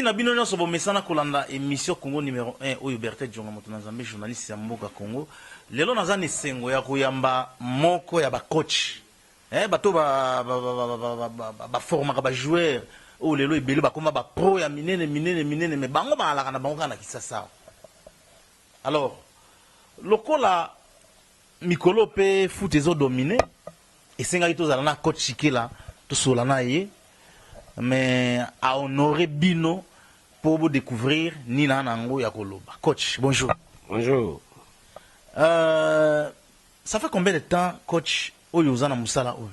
na bino nyonso bomesana kolanda émission Congo numéro 1 oyo Bertin Djonga moto na Nzambe, journaliste ya mboka Congo. Lelo naza na esengo ya koyamba moko ya ba coach, bato baformaka ba joueur oyo lelo ebele bakoma ba pro ya minene minene minene, mais bango baalaka na bango kaka na Kisasa. Alors lokola mikolo mpe foot ezodomine, esengaki tozala na coach Shikela, tosola na ye, mais ahonore bino mpo bodécouvrir nini na yango ya koloba. Coach, bonjour. Bonjour. Ça fait combien de temps, coach, oyo oza na mosala oyo?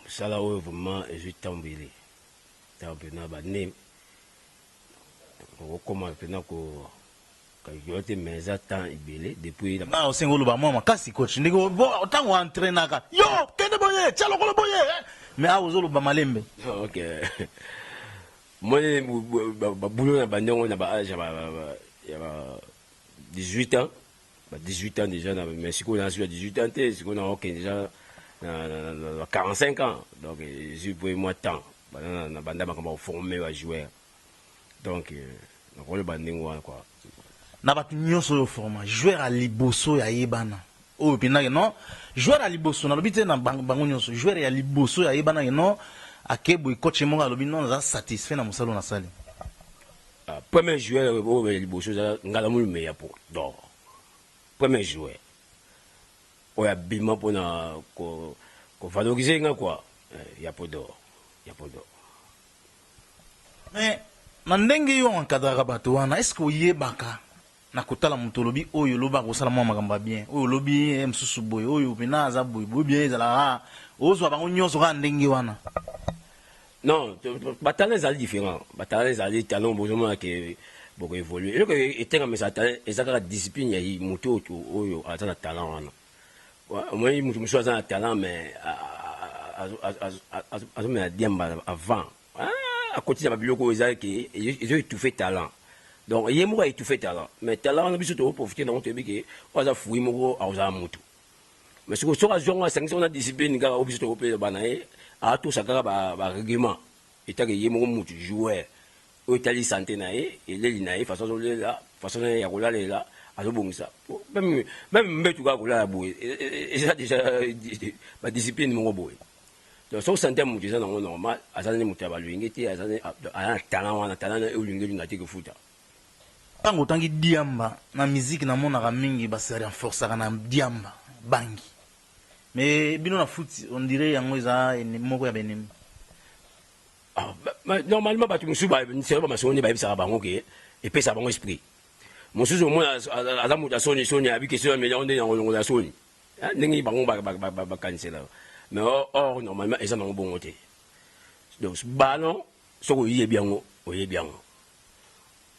Mosala oyo vraiment ezwi ntango ebele, ntango mpena bane okokoma mpena ko calculer te, mais eza temps ebele depuis. Na osenga oloba mwa makasi, coach, ndenge ntango entraînaka yo, kende boye, tia lokolo boye, mais awa ozoloba malembe. Ok, moi babulo na bandongo na baage ya ba 18 ans, ba 18 ans déjà, mais sikoyo nazwi ya 18 ans te, sikoyo naokende déjà na 45 ans. Donc ezwi po mwa temps na banda makambo ya koforme bajoueur. Donc nakoloba ndenge wana quoi. Na bato nyonso oyo forma, joueur ya liboso ya yebana oyo mpendake non, joueur ya liboso, nalobi te na bango nyonso, joueur ya liboso ya yebanake non, ake boye, coach moko alobi non, naza satisfait na mosala oyo nasali? Ah, premier joueur oyo ya liboso eza Ngala Molume ya po d'or, premier joueur oyo abima mpona kovalorize nga quoi, ya po d'or, ya po d'or. Mais na ndenge yo encadraka bato wana, est ce que oyebaka na kotala moto, olobi oyo olobaka kosala mwa makambo ya bien, oyo olobi mosusu boye, oyo mpena aza boye boye bien, ezalaka ozwa bango nyonso kaka ndenge wana? Non, batalent ezali différent, batalent ezali talent, bozomona ke bokoévolue. Eloko etengamisa talent eza kaka discipline ya moto oyo aza na talent wana. Omoni moto mosusu aza na talent, mais azomela diamba avant, akoti na babiloko oyo eza ke ezo étouffe talent. Donc ye moko aétouffe talent, mais talent wana biso tokoprofite nango, toyebi ke oyo aza fruit moko akozala motu. Mais soki azwi yango, asangisi yango na discipline kaka oyo biso tokopesa bana ye, atosa kaka barèglement etake ye moko mutu joueur oyo etali santé na ye, eleli na ye, façon azolela, façon na ye ya kolalela, azobongisa même mbetu kaka kolala boye, eza déjà badiscipline moko boye. Donc soki santé ya motu eza nango normal, aza nde moto ya balwenge te, aza na talent wana, talent olingi olinga te kofuta. Ntango otangi diamba na musique, namonaka mingi base renforçaka na diamba, bangi, mais bino na foot, on dirait yango eza moko ya baennemi. Ah, normalement bato mosusu selo bamasolo nde bayebisaka bango ke epesaka bango esprit mosusu. Omona aza moto ya soni soni, abi question ya melia nde yango longola soni ndenge bango bakanisela, mais or normalement eza nango bongo te. Donc ballon, soki oyebi yango, oyebi yango,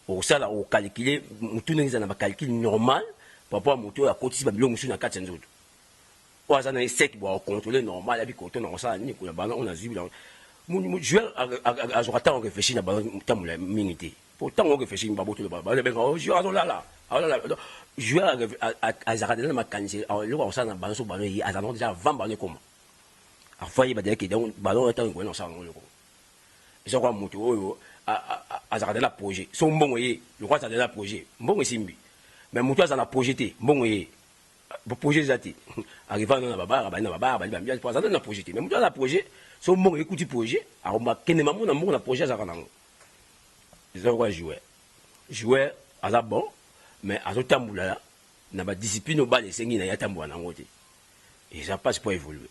okosala, okalkule motu ndenge eza na bacalcul normal par rapport ya motu oyo akotisi babiloko mosusu na kati ya nzoto. Oyo aza na ye sec bo akocontrôle normal, abi koto na kosala nini kuna ballon oyo nazwi. Joueur azwaka ntango réfléchir na ballon ntango mingi te, po ntango réfléchir babotolo babenga joueur azolala, azolala. Joueur azalaka deja na makanisi eloko akosala na ballon. So ballon ye azalaka déjà avant ballon ekoma, afa yeba deja ke donc ballon oyo ntango ekoya na kosala yango eloko. Eza kwa moto oyo azalaka deja na projet, so mbongo ye lokola azala deja na projet, mbongo esimbi. Mais moto aza na projet te, mbongo ye, projet eza te, arriva na babara, bali na babara, bali bambiance, po aza na projet te. Mais moto aza na projet, so mbongo ekuti projet, akende mamona mbongo na projet azalaka nango. Eza lokola joueur, joueur aza bon, mais azotambola na badiscipline oyo bala esengi na ye atambola nango te, eza mpasi po évoluer.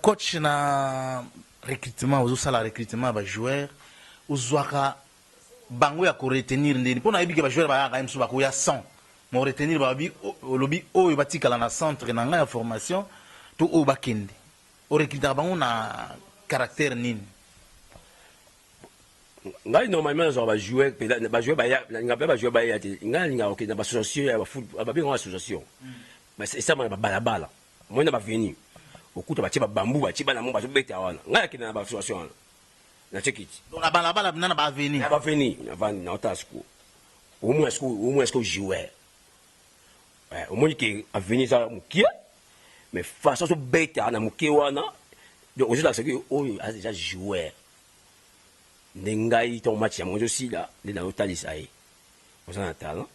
Coach, na recrutement, ozosala recrutement ya bajoueur, ozwaka bango ya koretenir ndeni? Mpo nayebi ke bajoueur bayaka ye mosusu bakoya 100, mo retenir babi, olobi oyo batikala na centre na ngai ya formation to oyo bakende. Orecrutaka bango na caractère nini? Ngai normalement nazwaka bajoueur, bajoueur baya, nalinga mpe bajoueur baya te. Ngai nalingaka kokende na baassociation ya bafoot, babengaka association esama na babalabala, moi na baveni okuta batie babambu, batie bana mo bazobeta wana. Ngai nakende na baassociation wana, natie kiti. Na balabala na baavenue? Na baavenue, navandi, naotala sikoyo, omona sikoyo, omona sikoyo joueur, omoni ke avenue eza mokie, mais façon azobeta na moke wana. Donc ozolakisa soki oyo aza déjà joueur. Nde ngai ntango match yango ezosila nde nazotalisa ye oza na talent,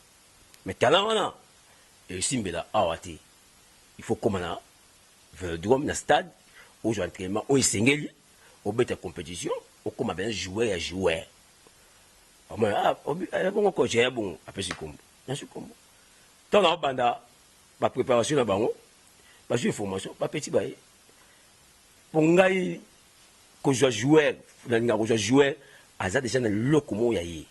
mais talent wana esimbela awa te. Il faut koma na vélodrome, na stade, ozwa entraînement oyo esengeli, obeta compétition, okóma mpenza joueur ya joueur. Bongo coach ya bongo apesi kombo, nazwi kombo. Ntango naobanda bapréparation na bango, bazwi information, bapeti baye. Mpo ngai kozwa joueur, nalingaka kozwa joueur aza déjà na leloko moko ya ye,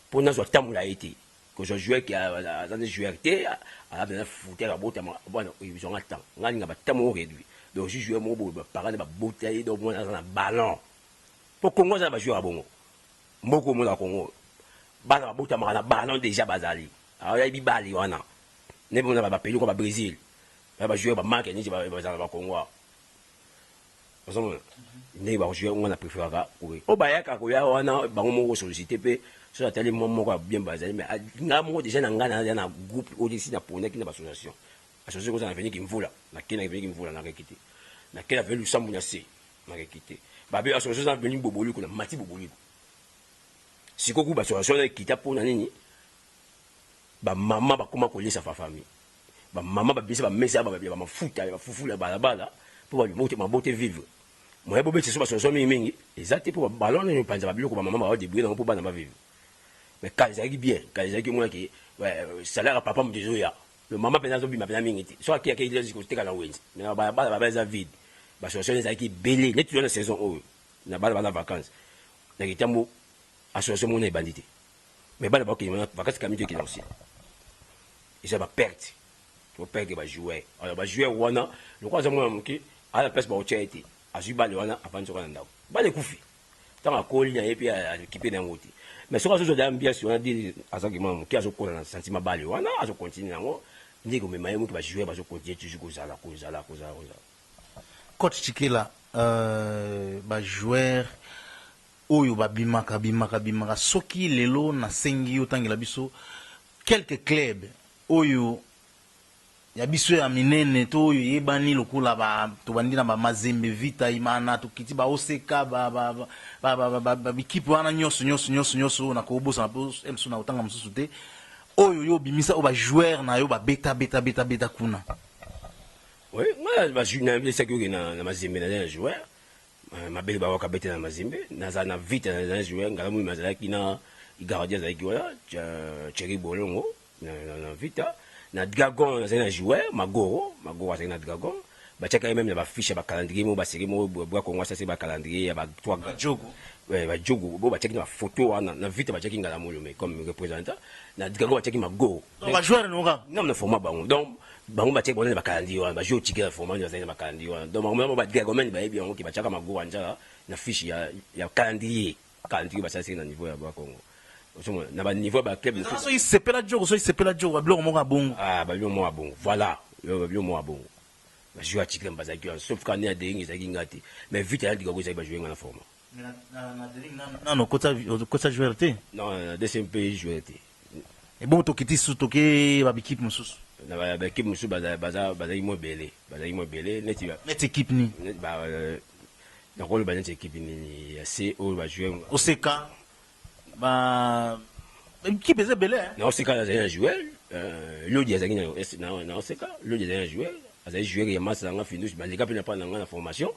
mpo nazwa tambola ye te. Kozwa joueur ke aza ne joueur te, aza mpenza fouteur, abotama bwana, ezwanga temps. Ngai alinga batemps moko réduit. Donc ozwi joueur moko boye, baparent ne babota ye, donc mwana aza na ballon. Mpo Congo aza na bajoueur ya bongo, mboka omona Congo, bana babotamaka na ballon déjà, bazali ayebi bale wana. Nde mpona bapeli kwa Babrésil, bajoueur bamarke neti bazala na Bakongo, ozomona ndenge bakojouer. Nga na préféraka oyo bayaka koya wana bango moko sollicité, mpe so atali mwa moko ya bien bazali. Mais nga moko déjà na ngai naza na groupe oyo esi naponaki na baassociation. Association koza na veniki mvula, nakei na veniki mvula, nakeki te. Nakei na veni Lusambu na se, nakeki te. Babe association eza veni Boboliko, na mati Boboliko. Sikoku baassociation na ekita mpona nini? Bamama bakóma kolesa famille, bamama babimisa bamesa ya bamafuta ya bafufu ya balabala mpo mabote vivre. Moye bobeti so basolution mingimingi eza te, mpo ballon nini opanza babiloko, bamama baodébrouille nango mpo bana bavivre. Mais kala ezalaki bien, kala ezalaki omonaki salaire ya papa moto ezoya, le mama mpenza azobima mpenza mingi te. So akei akei koteka na wenze, mais bana baba eza vide. Basolution ezalaki ebele. Neti toza na saison oyo na bana bana vacance na kitambo, association moko na ebandi te, mais bana bakokende vacance kami te, ekende aussi eza baperte, toperdre bajoueur. Alors bajoueur wana, lokola aza mwana moke, aza place bakotia ye te, azwi bale wana, avandi soka na ndako, bale ekufi. Ntango akoli na ye mpe akipe na yango te. Mais soki azozwa da ambiance wana, di azalaki mwana moke, azokola na sentiment bale wana, azocontinue yango nde komema ye moke. Bajoueur bazocontinue toujours kozala, kozala, kozala, kozala. Coach Tshikela, bajoueur oyo babimaka bimaka bimaka, soki lelo nasengi yo otangela biso quelques clubs oyo ya biso ya minene to oyo eyebani, lokola tobandi na Bamazembe, Vita, Imana, tokiti baoseka, babikipe wana nyonso nyonso nyonso nyonso oyo nakobosana mpo mosusu na kotanga mosusu te, oyo yo obimisa, oyo bajoueur na yo babeta beta beta beta kuna. Oui, ngai nayebisaki oke na Mazembe naza na joueur Mabele, bawaka bete na Mazembe. Naza na Vita, naza na joueur Ngala Moyima, azalaki na gardien, azalaki wana Thierry Bolongo na Vita. Na Dragon nazali na joueur Magoro. Magoro azalaki na Dragon, batiaka ye même na bafiche ya bacalendrier moko, basérie moko bwa Kongo asasi bacalendrier ya ba Bajogo. Bajogo bo batiaki na bafoto wana. Na Vita batiaki Ngala Molome comme représentant, na Dragon batiaki Magoro. Bajoueur noka. Non, na format bango, donc bango batiaki bango na bacalendrier wana, bajoueur otiki na format bazali na bacalendrier wana. Donc bango badragomen bayebi yango ke batiaka Magoro anzala na fiche ya calendrier basalaki na niveau ya Bakongo, na baniveau ya baclub. Soki sepela jogo, soki sepela jogo, babiloko moko ya bongo. Ah, babiloko moko ya bongo, voilà, babiloko moko ya bongo. Bajoueur ya Tikilem bazalaki wana, sauf ka nde ya Dering ezalaki nga te, mais vite ya Digago ezalaki bajoueur nga na format. Nano okotisa joueur te? Non, na DCMP joueur te. Ebongo tokiti susu, toke babikipe mosusu. Na baekipe mosusu bazalaki mo ebele, bazalaki mo ebele neti Neti ekipe nini? Nakoloba neti ekipe nini ya c oyo bajoueur? Oseka, ba équipe eza ebele. Na Oseka azali na joueur Lodi, azalaki na Oseka. Lodi azali na joueur, azali joueur ya masa nanga Findus, baleka mpe na pa na nga na formation,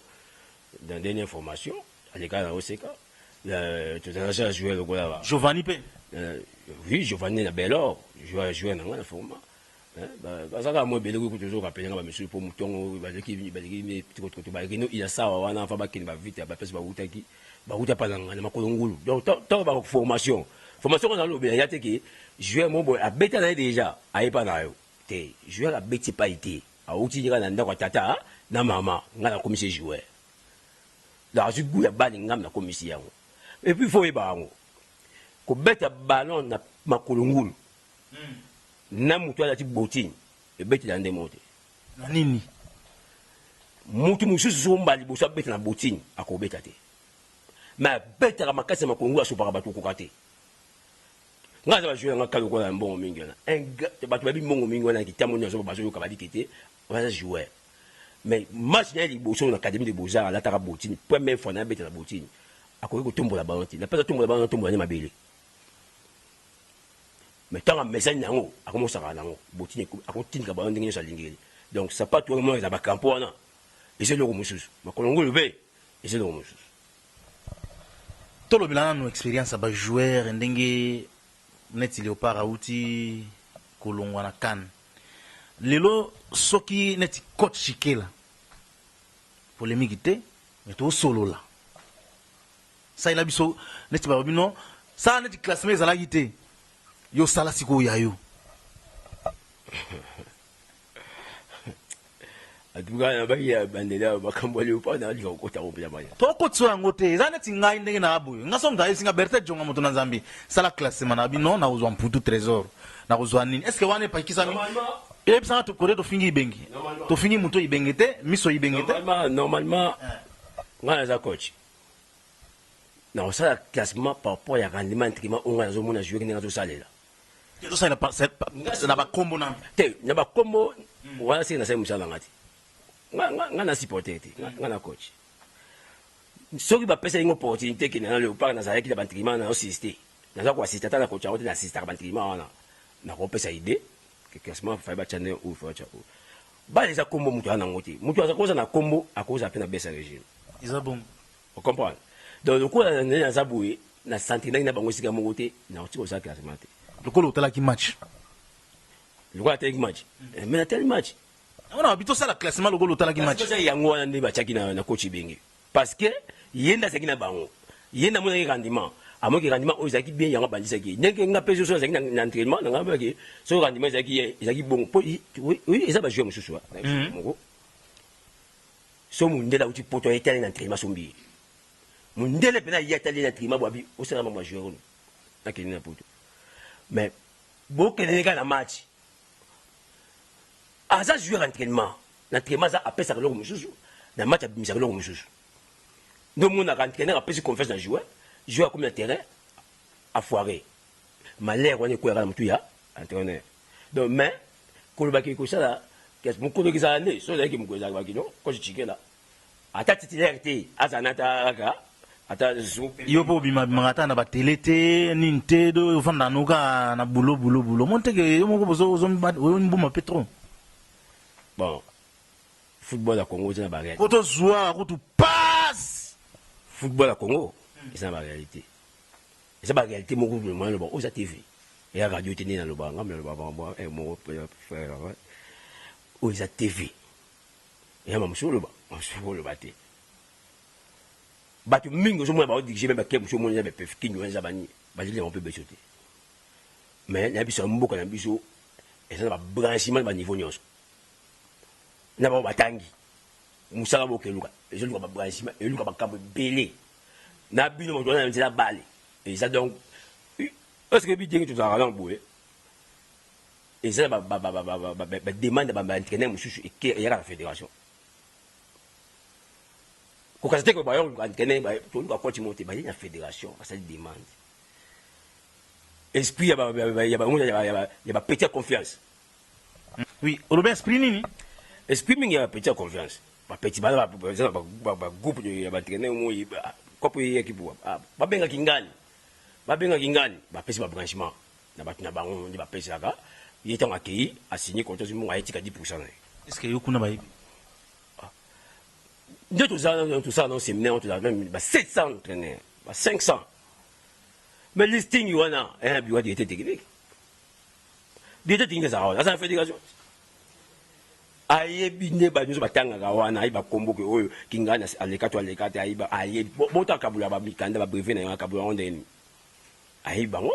dans dernière formation aleka na Oseka. Tozalaki na joueur lokola Giovanni mpe? Oui, Giovanni na Belor, joueur na nga na format. Bazalaka mo ebele kuku, tozokapele nga bamisusu mpo motongo baleki baleki baleki ya sawa wana fa bakende bavite bapesi bautaki bauta mpa na nga na makolo ngulu. Donc ntango baformation, formation wana alobela ya te ke joueur mo boye abeta na ye déjà, ayepa na yo te. Joueur abeti epai te, auti kaka na ndako ya tata na mama, ngai nakomisi joueur. Donc azwi goût ya bale, ngai nakomisi yango. Et puis faut oyeba yango, kobeta ballon na makolo ngulu na moto alati bottine, ebetela nde mo te. Na nini? Motu mosusu soko mbala liboso abeta na bottine, akobeta te, mais abetaka makasi ya makolo ngulu, asopaka bato, okoka te. Ngai aza bajoueur nanga kaka lokola na mbongo mingi wana, bato bayebi mbongo mingi wana kitambo nyonso, bazoyoka babike te, baza joueur. Mais match na ye liboso na Académie de Beaux-Arts, alataka bottine, première fois na abeta na bottine, akoki kotombola ballon te. Na place atombola ballon, atombola nde mabele. Mais ntango amesani na yango, akomosaka na yango bottine, akotindika ballon ndenge nyonso alingeli. Donc sapato wana mona eza bacrampo wana, eza eloko mosusu. Makolo ngulu mpe eza eloko mosusu. Tolobela nanu expérience ya bajoueur, ndenge neti Léopard auti kolongwa na CAN lelo. Soki neti coach Shikela, polémique te, mais tosolola, salela biso neti balobi no, sala neti classement ezalaki te, yo sala sikoyo ya yo. En tout cas, nabaki ya bandela makambo ya Léopard, nalinga kokota ngo mpenza baya. Tokotisa yango te. Eza neti ngai ndenge na boye, nga so moto ayebisi nga: "Bertin Jonga, moto na Nzambe, sala classement na bino, nakozwa mputu trésor, nakozwa nini." Est ce que wana epakisami? Eyebisanga kote tofingi Ibenge, tofingi moto Ibenge te, miso Ibenge te. Normalement, ngai naza coach, nakosala classement par rapport ya rendement entraînement oyo ngai nazomona joueur ndenge azosalela. Tosalela na bakombo na Te, na bakombo wana seke nasali mosala nanga te. Nga na supporter te, nga na coach. Soki bapesaki ngo opportunité kende na Léopard, nazalaki na baentraînement, na assiste, naza koassiste, ata na coach yango te, na assistaka baentraînement wana, nakopesa idée ke classement fai batya nde oyo, fai batya oyo. Bala eza kombo, moto aza nango te. Moto aza koza na kombo, akozala mpe na besa régime. Eza bongo. Ocomprendre? Donc lokola nde naza boye, na s'entraînaki na bango esika moko te, nakoki kosala classement te. Lokola otalaki match. Lokola atalaki match, mais natali match. Yango na babi tosala classement lokola otalaki match. Yango wana nde batiaki na coach Ibenge, parce que ye nde azalaki na bango, ye nde amonaki rendement, amonaki rendement oyo ezalaki bien, yango abandisaki ye. Ndenge nga mpe soso azalaki na entraînement na ngai baki, soki rendement ezalaki ye, ezalaki bongo, mpo oui, eza bajoueur mosusu moko. So mondele auti poto, ayetali na entraînement, sombi ye mondele mpena, ye atali na entraînement, bwabi osala mambo ya joueur oyo nakende na poto. Mais bokende kaka na match, aza joueur entraînement, na entraînement aza apesaka eloko mosusu, na match abimisaka eloko mosusu. Nde omonaka entraîneur apesi confiance na joueur, joueur akomi na terrain, afoire malheur wana ekweyaka na motu ya entraîneur. Donc mais kolobaki kosala mokolo ezala nde so ezalaki mokolo ezalaka bakino coach Chikela ata titulaire te, azala na ata kaka ata. Yo mpo obimabimaka ata na batele te, nini te, do ofanda no kaka na bulo bulo bulo, omoni teke yo moko ozombuma mpe trop. Bon, football ya Congo eza na baréalité. Po tozwa kutu passe. Football ya Congo eza na baréalité, eza baréalité moko vraiment. Loba oyo eza TV, eya radio te. Nde naloba, ngambo naloba bango moko frère, oyo eza TV, eya mamosu oloba, mamosu oloba te. Bato mingi ozomona baodirige me bake mosu, omona eza bepef kingi wana, eza bani balingi yango mpe biso te. Mais na biso ya mboka na biso eza na babranchement na baniveau nyonso na bango batangi mosala bokeluka, ezoluka babranchement, eluka makambo ebele na bino moto wana na nzela bale eza. Donc est ce que bi ndenge tozalaka nano boye, eza na bademande ya baentraîneur mosusu eyaka na fédération. Kokasa te ke bayoluka entraîneur, toluka coach moko te, baye na fédération, basali demande. Esprit ya bapetit ya confiance. Oui, olobi esprit nini? Esprit mingi ya bapetit ya confiance. Bapetit baza bagroupe ya baentraîneur moi kopo eyaki, babengaki ngani, babengaki ngani, bapesi babranchement na bato na bango nde bapesaka ye. Ntango akei asigné contrat, mbongo ayetika 10 % na ye. Est ce que yo kuna bayebi? Nde tosala na séminaire, tozala même ba 700 entraîneur, ba 500, mais listing wana eya na bureau directeur technique. Directeur technique ezalaka wana, aza na fédération, ayebi nde bato nyonso batangaka wana, ayebi bakombo ke oyo kingani aleka to aleka te, ayebi, ayebi bota akabula bamikanda, babrevet na yango, akabula yango ndenge nini, ayebi bango,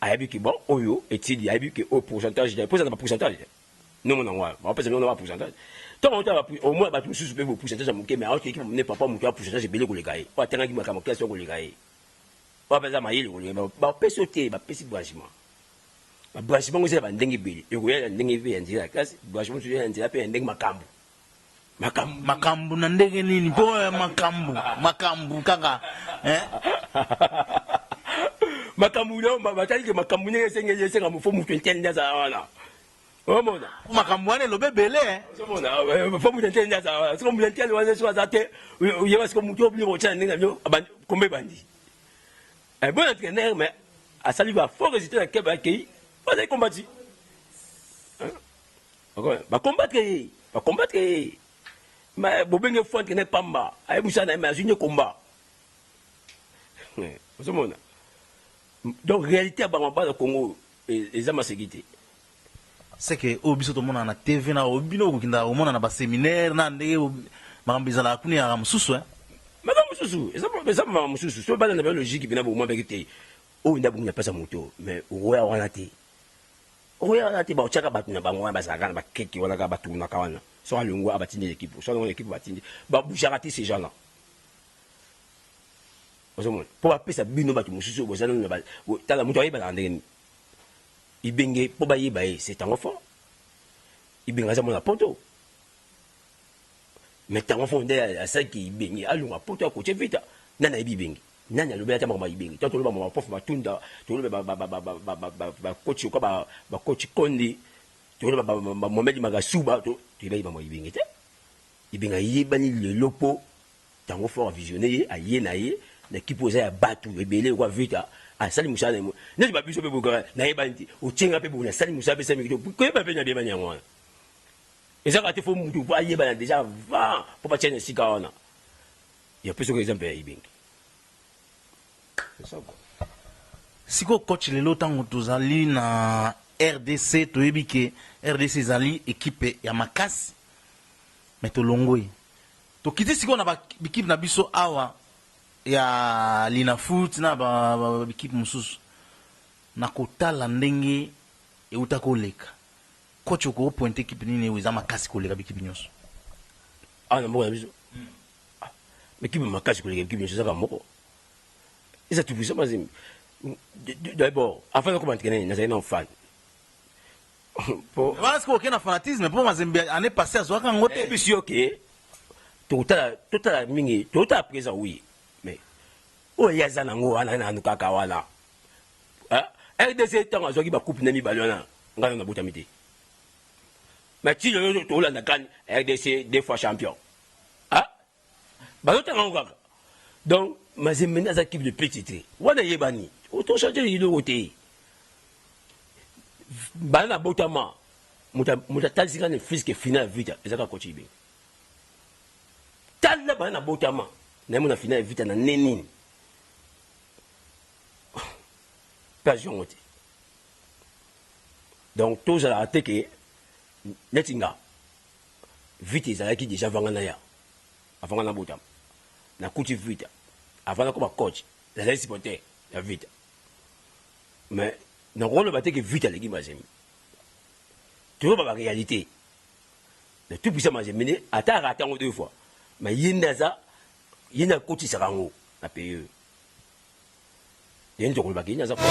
ayebi ke bon oyo etidi, ayebi ke oyo pourcentage, mpo eza na bapourcentage nomona yango wana, bapesa bino na bapourcentage. Ntango otala au moins bato mosusu mpe pourcentage ya moke, mais aoki équipe monene, papa moto ya pourcentage ebele koleka ye, oyo atangaki makambo classe koleka ye, oyo aza mayele koleka, bapesi yo te. Bapesi branchement. Babranchement ngo eza ya bandenge ebele, ekoya na ndenge mpe ya nzela ya classe, branchement mosusu ya nzela mpe ya ndenge makambo makambo. Makambo na ndenge nini? Mpo makambo makambo kaka? Makambo batali ke makambo ndenge esengeli, esenga mofo moto interne nde azala wana. Omona. Makambo wana eloba ebele. Ozomona fo moto ntele nde azala soki moto ntele wana soki aza te oyeba soki moto obili kotya na ndenge na bino komba ebandi. Un bon entraîneur mais asali ba fort résultat na club akei bazali combati. Ba combattre ye, ba combattre ye. Mais bobenge fo entraîneur pamba, ayebi mosala na ye mais azwi nde combat. Ozomona. Donc réalité ya bango bana Congo eza maseki te. C'est que oyo biso tomonaka na TV na oyo bino bokokendaka komona na ba seminaire na ndenge makambo ezalaka kuna eyaka mosusu hein. Makambo mosusu eza eza makambo mosusu soki balanda ba logique bina bokoma beki te oyo nde abongi na place ya moto mais okoya wana te okoya wana te baotiaka bato na bango wana bazalaka na bakeke wana kaka batournaka wana soki alongwa abatindi na ekipe soki alongwa na ekipe batindi babougeaka te ces gens là ozomona mpo bapesa bino bato mosusu oyo boza nanu na tala moto ayebanaka ndenge nini Ibenge po bayeba ye c'est tango fort Ibenge aza mwana poto mais tango fort nde asalaki Ibenge alonga poto akotie vita nani ayebi Ibenge nani alobeli ata makambo ya Ibenge tango toloba makambo prof Matunda toloba ba coach kwa ba coach Kondi toloba ba Mohamed Magasuba toyebaki makambo ya Ibenge te Ibenge ayebani lelo po Tango fort a visionne ye aye na ye na equipe oyo eza ya batu ebele lokola Vita asali musala na ye neti ba biso pe boye kaka nayebani te otie nga pe boye nasali musala pe esali kitoko koyeba pe nabebani yango wana eza kaka te fo mutu po ayebana deja avant po batia na esika wana ya pe soki exemple ya Ibenge c'est ça quoi. Sikoyo coach lelo tango tozali na rdc toyebi ke rdc ezali equipe ya makasi mais tolongwe Tokiti sikoyo na ba bikipe na biso awa ya Linafoot na ba bikipe mosusu na kotala ndenge ewuta koleka. Coach okoki pointe ekipe nini oyo eza makasi koleka bikipe nyonso? Awa na mboka na biso ah, ekipe makasi koleka ekipe nyonso ezaka moko eza tout puissant Mazembe. D'abord avant nakoma entraîneur nazali na fan po wana sikoyo okei na fanatisme mpo Mazembe année passée azwaka yango te. Ebisi yo ke totala totala mingi totala présent oui mais oyo ye aza nango wana nanu kaka wana RDC ntango azwaki bakupe na mibale wana ngai nanu nabotami te mais ti lelo tolanda kani RDC deux fois champion bazotanga yango kaka donc Mazembe nde aza équipe de petit te wana eyebani tochange eloko te bana na botama moto atalisi nga na fiske final ya vita eza kaka coach Ibenge tala bana na botama naye mona final ya vita na ne nini mpe azwi yango te donc tozalaka te ke neti nga Vita ezalaki dejà avant nga naya, avant nga nabotama. Nakuti Vita avant nakoma coach, nazali supporter ya Vita. Mais nakoloba te ke Vita aleki Mazembe. Toloba ba réalité. Le tout puissant Mazembe nde ata arate yango deux fois, mais ye nde aza ye nde akotisaka yango na pays oyo. Ye nde tokoloba ke ye nde aza fort.